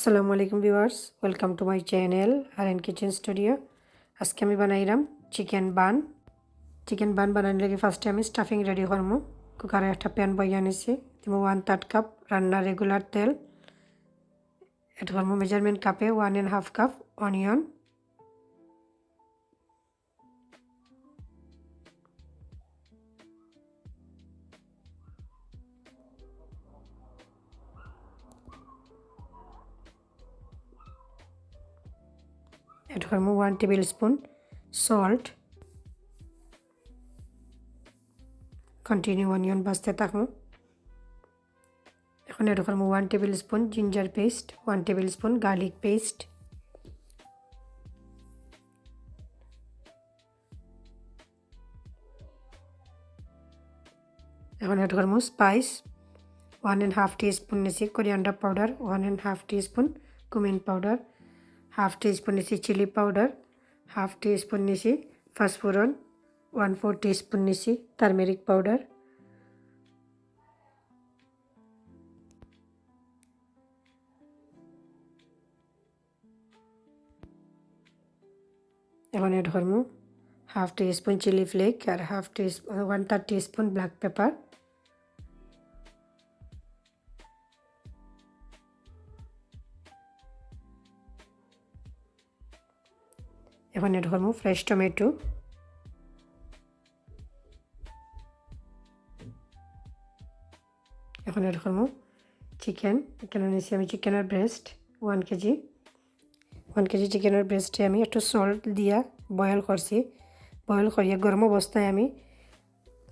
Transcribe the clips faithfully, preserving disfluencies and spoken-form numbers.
আসসালামু আলাইকুম viewers, welcome to my channel R N Kitchen Studio। আজকে আমি বানাইরাম চিকেন বান। চিকেন বান বানানির লাগি ফার্স্টে আমি স্টাফিং রেডি করমু। কুকারে একটা প্যান বইয়া নিছি, দিমু ওয়ান থার্ড কাপ রান্নার রেগুলার তেল। অ্যাড করমু মেজারমেন্ট কাপে one and half cup onion. Add করমু one tablespoon salt. Continue onion ভাজতে থাকমু। এখন অ্যাড করমু one tablespoon ginger paste, one tablespoon garlic paste. এখন অ্যাড করমু spice, one and half teaspoon নিছি coriander powder, one and half teaspoon cumin powder, half teaspoon নিছি chilli powder, half teaspoon নিছি পাঁচফোড়ন, one four teaspoon নিছি turmeric powder. এখন add করমু half teaspoon chilli flake আর half tea one third teaspoon black pepper. এখন add করমু fresh tomato. এখন অ্যাড করমু চিকেন। এখানো নিছি আমি চিকেনর breast one KG. One KG চিকেনর ব্রেস্টে আমি একটু সল্ট দিয়া বয়েল করছি। বয়েল করিয়া গরম অবস্থায় আমি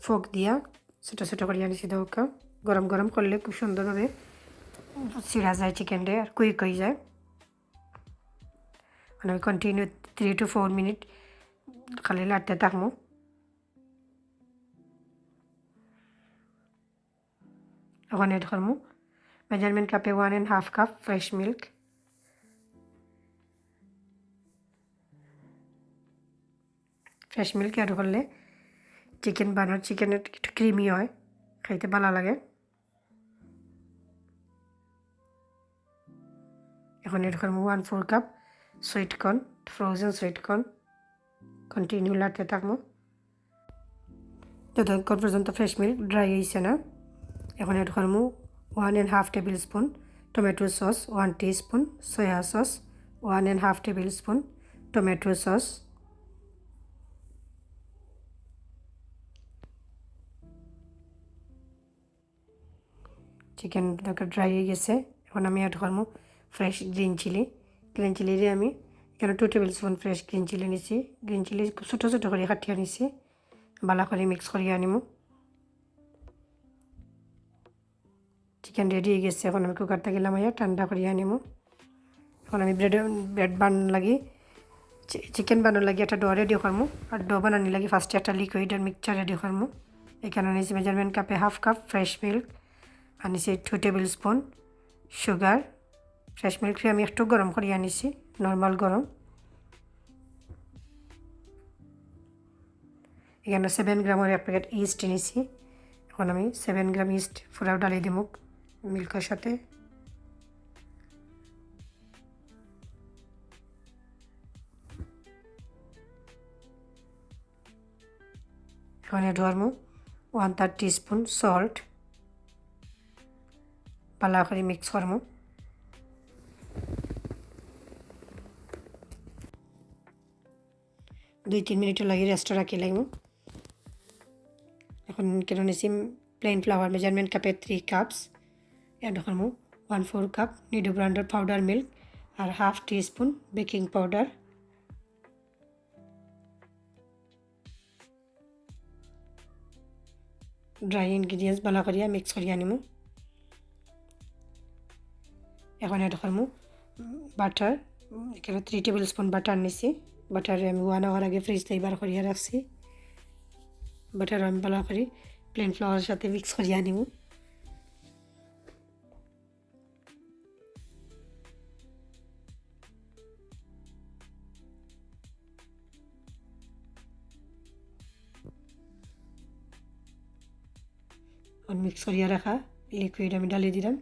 ফোর্ক দিয়া ছোট ছোট করিয়া নিছি। দেখউক্কা, গরম গরম করলে খুব সুন্দরভাবে ছিঁড়া যায় চিকেনটা, আর কুইক অই যায়। মানে আমি continue three two four minute খালি লাড়তে থাকমু। এখন অ্যাড করমু মেজারমেন্ট কাপে one and half cup fresh milk. Fresh milk add করলে চিকেন বানার চিকেন একটু ক্রিমি হয়, খাইতে ভালা লাগে। এখন অ্যাড করমু one four cup sweet corn, frozen sweet corn. Continue লাড়তে থাকমু যতক্ষণ পর্যন্ত ফ্রেশ মিল্ক ড্রাই অইছে না। এখন অ্যাড করমু one and half tablespoon tomato sauce, one teaspoon soya sauce, one and half tablespoon tomato sauce. Chicken dry অই গেছে। এখন আমি অ্যাড করমু ফ্রেশ গ্রিন চিলি। গ্রিন চিলিরে আমি এখানো two tablespoon fresh green chilli নিছি। Green chilli খুব ছোট ছোট করি কাটিয়া নিছি, ভালা করি মিক্স করিয়া আনিমু। চিকেন রেডি অই গেছে। এখন আমি কুকার থাকি লামাইয়া ঠান্ডা করিয়া আনিমু। এখন আমি ব্রেড, ব্রেড বান লাগি, চি-, চিকেন বানর লাগি একটা ডো রেডি করমু। আর ডো বানানির লাগি ফার্স্টে একটা লিকুইড আর মিক্সচার রেডি করমু। এখানো নিছি মেজারমেন্ট কাপে হাফ কাপ ফ্রেশ মিল্ক, আর নিছি two tablespoon sugar. Fresh মিল্করে আমি একটু গরম করিয়া নিছি, নরমাল গরম। এখানো সেভেন গ্রামর এক প্যাকেট ইস্ট নিছি। এখন আমি সেভেন গ্রাম ইস্ট পুরাও ডালি দিমু মিল্কর সাথে। এখন অ্যাড করমু ওয়ান থার্ড টি স্পুন সল্ট। ভালা করি মিক্স করমু। দুই তিন মিনিটর লাগি রেস্টে রাখি লাগমু। এখন এখানো নিছি প্লেন ফ্লাওয়ার মেজারমেন্ট কাপে থ্রি কাপস। অ্যাড করমু ওয়ান ফোর কাপ নিডু ব্র্যান্ডর পাউডার মিল্ক আর half teaspoon baking powder. Dry ingredients ভালা করিয়া মিক্স করিয়া নিমু। এখন অ্যাড করমু বাটার, এখানো থ্রি টেবিল স্পুন বাটার নিছি। বাটার আমি ওয়ান আওয়ার আগে ফ্রিজ থাকি বার করিয়া রাখছি। বাটার আমি ভালা করি প্লেন ফ্লাওয়ারের সাথে মিক্স করিয়া নিমু। এখন মিক্স করিয়া রাখা লিকুইড আমি ডালি দিলাম।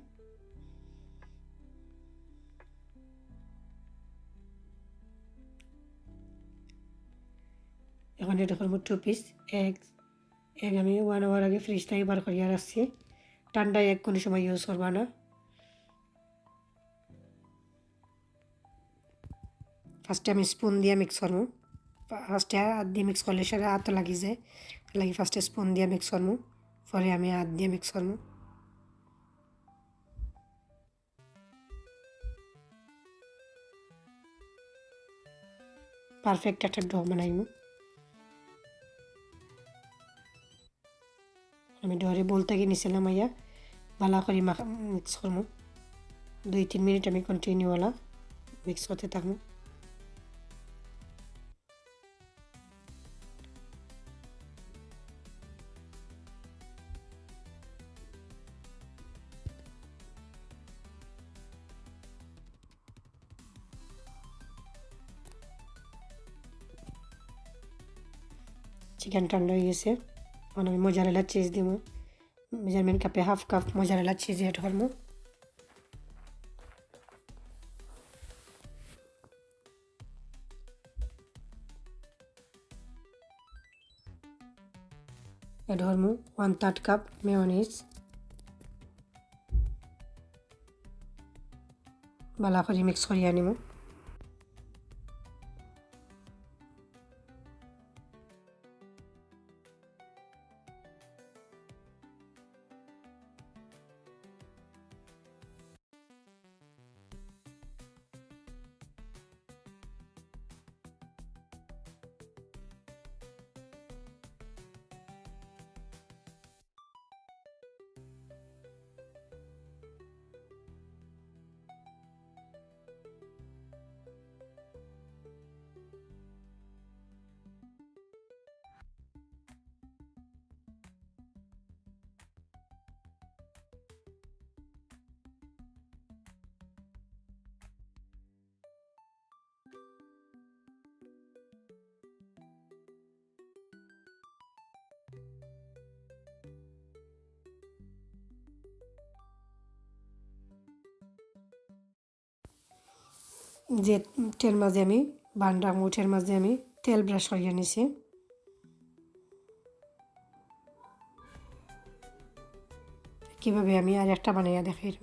Add করমু two piece egg। Egg আমি one hour আগে fridge থাকি বার করিয়া রাখছি। ঠান্ডা egg কুনু সময় use করবা না। First এ আমি spoon দিয়া mix করমু। First এ হাত দিয়া mix করলে সারা হাতো লাগি যায়। এর লাগি first এ spoon দিয়া mix করমু, পরে আমি হাত দিয়া mix করমু। Perfect একটা dough বানাইমু। আমি dough রে bowl থাকি নিচে নামাইয়া ভালা করি মাখা-, mix করমু। দুই তিন মিনিট আমি continue ওলা mix করতে থাকমু। Chicken ঠান্ডা অই গেছে। এখন আমি mozzarella cheese দিমু। Measurement cup এ half cup mozzarella cheese add করমু। Add করমু one third cup mayonnaise। ভালা করি mix করিয়া নিমু। যে tray র মাঝে আমি bun রাখমু, tray র মাঝে আমি তেল brush করিয়া নিছি। কিভাবে আমি আর একটা বানাইয়া দেখাই।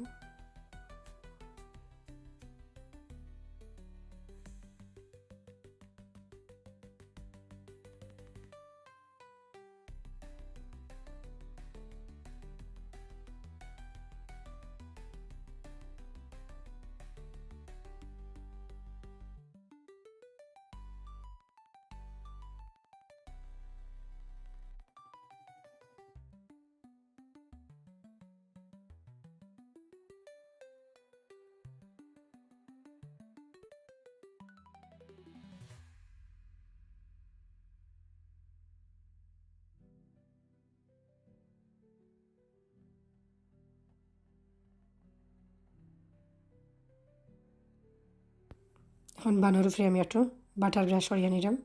এখন bun অর উপরে আমি একটু butter brush করিয়া নিলাম।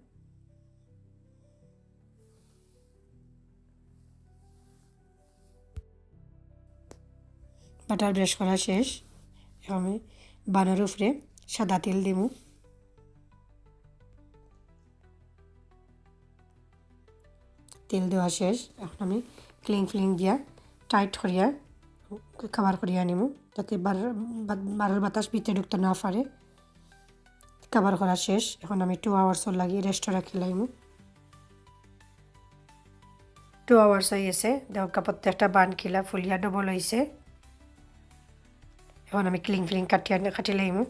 Butter brush করা শেষ। এখন আমি bun অর উপরে সাদা তেল দিমু। তেল দেওয়া শেষ। এখন আমি cling film দিয়া tight করিয়া cover করিয়া নিমু, যাতে বার-, বা-, বারর বাতাস ভিতরে ঢুকতে না পারে। Cover করা শেষ। এখন আমি two hours অর লাগি rest অ রাখি লাইমু। Two hours অই গেছে। দেখো, প্রত্যেকটা bun কিলা ফুলিয়া double অইছে। এখন আমি cling film কাটিয়া, কাটি লাইমু।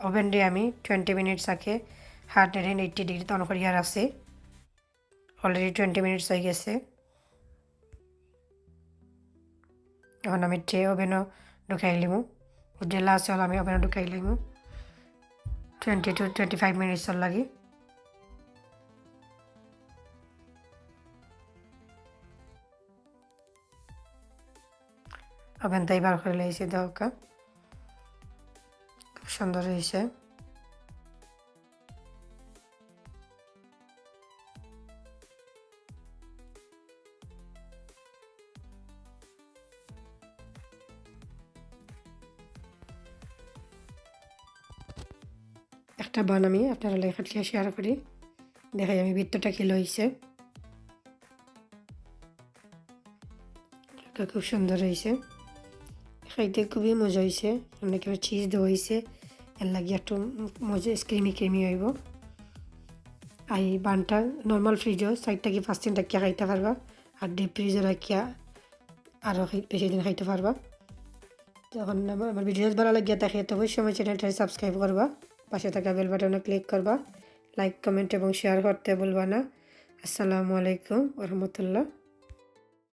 Oven রে আমি twenty minutes আগে hundred and eighty degree ত on করিয়া রাখছি। Already twenty minutes অই গেছে। এখন আমি tray oven অ ঢুকাই লিমু। Last অইল আমি oven অ ঢুকাই লিমু twenty to twenty five minutes or লাগি। Oven থাকি বার করি লাইছি, দেখো খুব সুন্দর অইছে। একটা bun আমি আপনারার লগে কাটিয়া share করি, দেখাই আমি ভিতরটা কিলা অইছে। খুব সুন্দর অইছে, খাইতে খুবই মজা অইছে। অনেক চিজ দেওয়া অইছে, এর লাগি একটু মজা, ক্রিমি ক্রিমি অইবো। আর এই বানটা নর্মাল ফ্রিজও চাইর থাকি পাঁচ দিন রাখিয়া খাইতা পারবা, আর ডিপ ফ্রিজও রাখিয়া আরও খাই-, বেশি দিন খাইতা পারবা। যখন আমার, আমার ভিডিওস ভালা লাগিয়া থাকে, তো অবশ্যই আমার চ্যানেলটা সাবস্ক্রাইব করবা, পাশে থাকা বেল বাটনও ক্লিক করবা, লাইক, কমেন্ট এবং শেয়ার করতে ভুলবা না। আসসালামু আলাইকুম ওয়া রাহমাতুল্লাহ।